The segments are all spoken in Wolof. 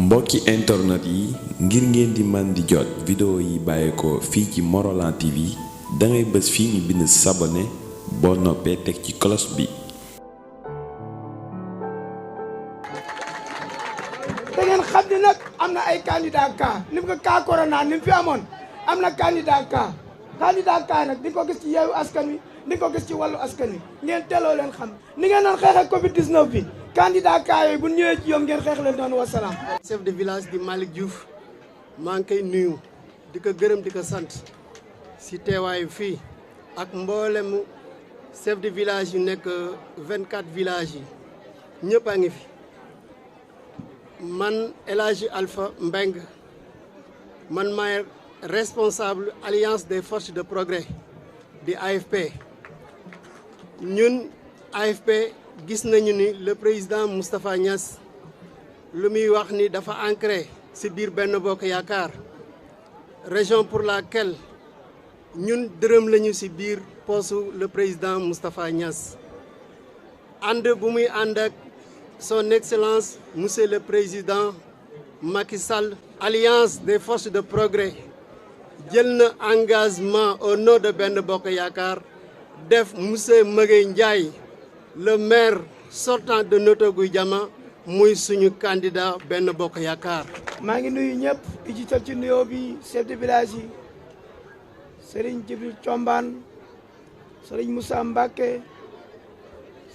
mbokki internet yi ngir ngeen di man di jot vidéo yi bàyyeekoo fii ci Morolan TV dangay bës fii ñu bind s'abonner boo noppee teg ci cloche bi. da ngeen xam ni nag am na ay candidat cas ni mu ko cas corona ni mu fi amoon am na candidat cas nag di ko gis ci Yewwi Askan Wi di ko gis ci Wallu Askan Wi ngeen teeloo leen xam ni ngeen doon xeexee Covid 19 bi. candidat cas yooyu bu ñëwee ci yoom ngeen xeex leen doon wasalaam. chef de village di Malick Diouf maa ngi koy nuyu di ko gërëm di ko sant si teewaayu fii ak mboolemu chef de village yu nekk 24 villages yi ñëpp a ngi fi. man El Hadji Alpha Mbengue man maay responsable alliance des forces de progrès di AFP ñun AFP. gis nañu ni le président Moustapha Niasse lu muy wax ni dafa ancré ci biir Benno Bokk Yaakaar région pour laquelle ñun dërëm lañu ci biir poosu le président Moustapha Niasse ànd bu muy ànd ak son excellence monsieur le président Macky Sall alliance des forces de progrès jël na engagement au nom de Benno Bokk Yaakaar def monsieur Magueye Ndiaye le maire sortant de Notto Gouye Diama muy suñu candidat Benno Bokk Yaakaar. maa ngi nuyu ñëpp di jiital ci nuyoo bi chef de village yi Serigne Djibril Thiombane Serigne Moussa Mbacké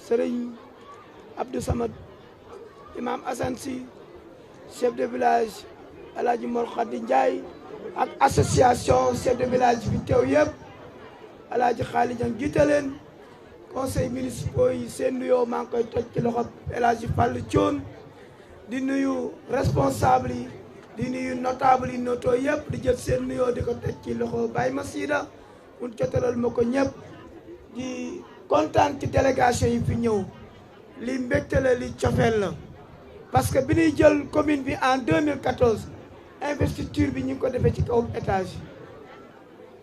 Serigne Abdou Samad Imam Assane Sy chef de village El Hadji Mor Khady Ndiaye ak association chef de village fi teew yëpp El Hadji Khali Dieng jiite leen. conseil municipal yi seen nuyoo maa ngi koy toj ci loxo El Hadji Fall Thion di nuyu responsable yi di nuyu notable yi noto yëpp di jël seen nuyoo di ko toj ci loxo Baye Massida mun jotalal ma ko ñëpp di kontaan ci délégation yi fi ñëw li mbégte la li cofeel la parce que bi ñuy jël commune bi en 2014 investiture bi ñu ngi ko defee ci kaw étage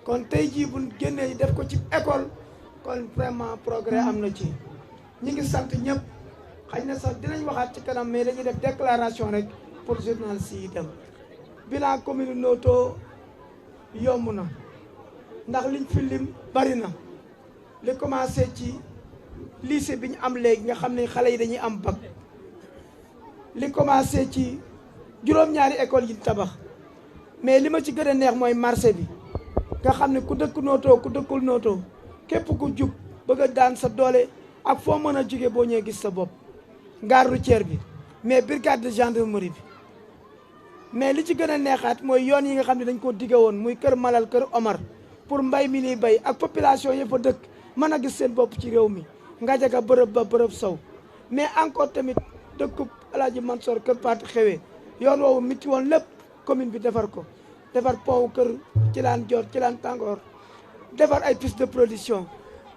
kon tey jii bu génnee ñu def ko ci école kon vraiment progrès am na ci ñi ngi sant ñëpp xëy na sax dinañ waxaat ci kanam mais dañuy def déclaration rek pour journalistes yi dem bilan commune Notto yomb na ndax liñ fi lim bari na li commencé ci lycée bi ñu am léegi nga xam ne xale yi dañuy am bac li commencé ci juróom-ñaari école yi tabax mais li ma ci gën a neex mooy marché bi nga xam ne ku dëkk Notto ku dëkkul Notto képp ku jub bëgg a daan sa doole ak foo mën a jóge boo ñëwee gis sa bopp gare routière bi mais brigade de gendarmerie bi mais li ci gën a neexaat mooy yoon yi nga xam ne dañ ko digge woon muy kër Malal kër Omar pour mbay mi liy bay ak population yëpp a dëkk mën a gis seen bopp ci réew mi nga jaga bërëb ba bërëb sow mais encore tamit dëkkub El Hadji Mansour kër Paate Xewe yoon woowu miti woon lépp commune bi defar ko defar pont kër Cilaan Joor Cilaan Tàngoor defar ay piste de production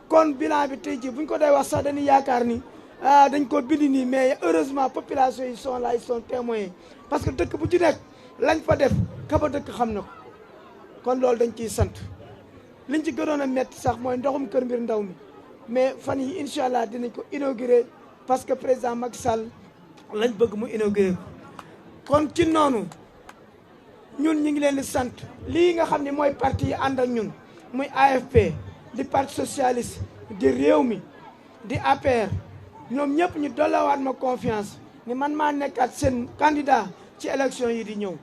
kon bilan bi tey jii bu ñu ko day wax sax dañuy yaakaar ni dañ ko bind nii mais heureusement population yi sont là ils sont témoins parce que dëkk bu ci nekk lañ fa def ka ba dëkk xam na ko kon loolu dañ ciy sant liñ ci gënoon a metti sax mooy ndoxum Kër Mbir Ndaw mi mais fan yi incha allah dinañ ko inaugurer parce que président Macky Sall lañ bëgg mu inaugurer kon ci noonu ñun ñu ngi leen di sant lii nga xam ne mooy parti yi ànd ak ñun muy AFP di parti socialiste di réew mi di APR ñoom ñëpp ñu dollawaat ma confiance ni man maa nekkaat seen candidat ci élection yi di ñëw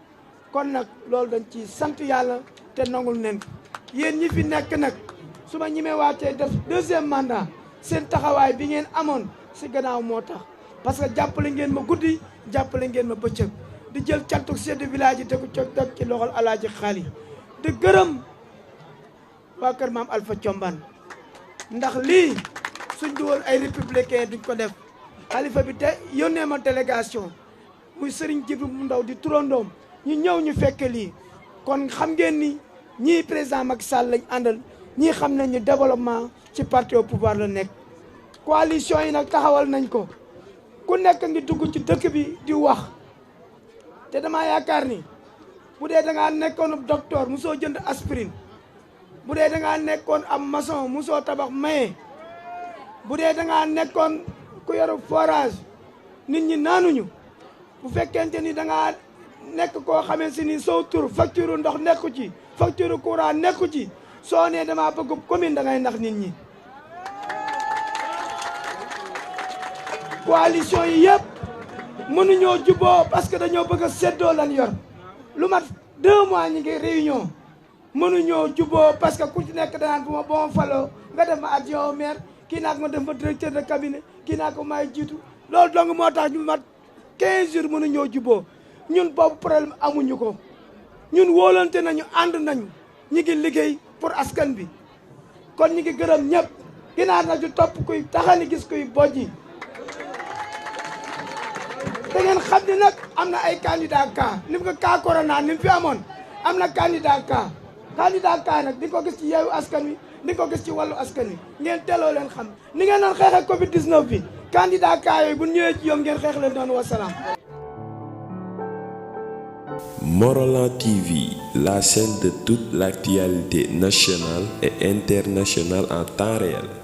kon nag loolu dañ ci sant yàlla te nangul nen ko yéen ñi fi nekk nag su ma ñimee waatee def deuxième mandat seen taxawaay bi ngeen amoon si gannaaw moo tax parce que jàppale ngeen ma guddi jàppale ngeen ma bëccëg di jël cantuk chef de village yi te ko cog ci loxol El Hadji Khali di gërëm waa kër maam Alpha Thiombane ndax lii suñ du woon ay républicain duñ ko def xalifa bi te yónnee ma délégation muy Serigne Djibril mu ndaw di turandoom ñu ñëw ñu fekke lii kon xam ngeen ni ñii président Macky Sall lañ àndal ñii xam nañ ñu développement ci parti au pouvoir la nekk coalition yi nag taxawal nañ ko ku nekk ngi dugg ci dëkk bi di wax te dama yaakaar ni bu dee da ngaa nekkoon docteur mosoo jënd aspirine bu dee da ngaa nekkoon am maçon mosoo tabax maye bu dee da ngaa nekkoon ku yoru forage nit ñi naanuñu bu fekkente ni da ngaa nekk koo xamee si ni soo tur facture ndox nekku ci facture courant nekku ci soo nee damaa bëgg commune da ngay nax nit ñi. coalition yi yëpp mënuñoo juboo parce que dañoo bëgg a séddoo lan yor lu mat 2 mois ñi ngi réunion mënuñoo juboo parce que ku ci nekk danaan bu ma bon faloo nga def ma adjoint au maire kii naa ko ma def ma directeur de cabinet kii naa ko may jiitu loolu dong moo tax ñu mat 15 jours mënuñoo juboo ñun boobu problème amuñu ko ñun wóolante nañu ànd nañu ñi ngi liggéey pour askan bi kon ñi ngi gërëm ñëpp ginaar na ju topp kuy taxani gis kuy bojji da ngeen xam ni nag am na ay candidat cas ni mu ko cas corona ni mu fi amoon am na candidat cas nag di ko gis ci yeewu askan wi di ko gis ci wàllu askan wi ngeen teeloo leen xam ni ngeen doon xeexee Covid 19 bi candidat cas yooyu bu ñëwee ci yoom ngeen xeex leen doon wasalaam. Morolan TV, la chaîne de toute l'actualité nationale et internationale en temps réel.